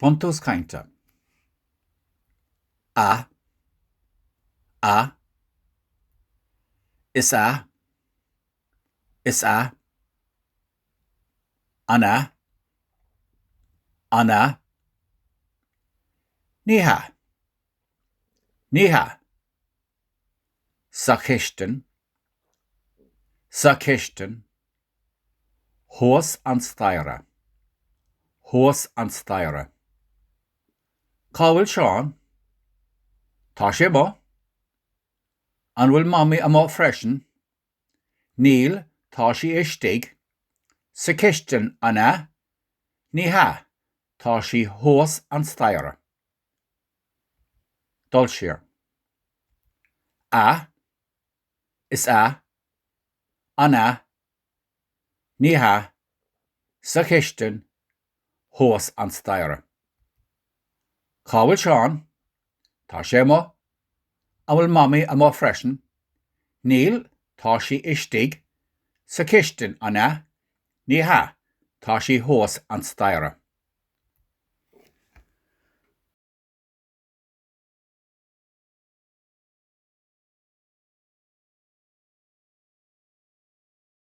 Buntús cainte. A. A. Is ea. Is ea. An ea? An ea? Ní hea. Ní hea. Sa chistin. Sa chistin. Thuas an staighre. Thuas an staighre. Cá bhfuil Seán? Tá sé amuigh. An bhfuil Mamaí amuigh freisin? Níl, tá sí istigh. Sa chistin, an ea? Ní hea, tá sí thuas an staighre. Dul siar. A. Is ea. An ea? Ní hea. Sa chistin. Thuas an staighre. Cá bhfuil Seán? Tá sé amuigh. An bhfuil Mamaí amuigh freisin? Níl, tá sí istigh. Sa chistin, an ea? Ní hea, tá sí thuas an staighre.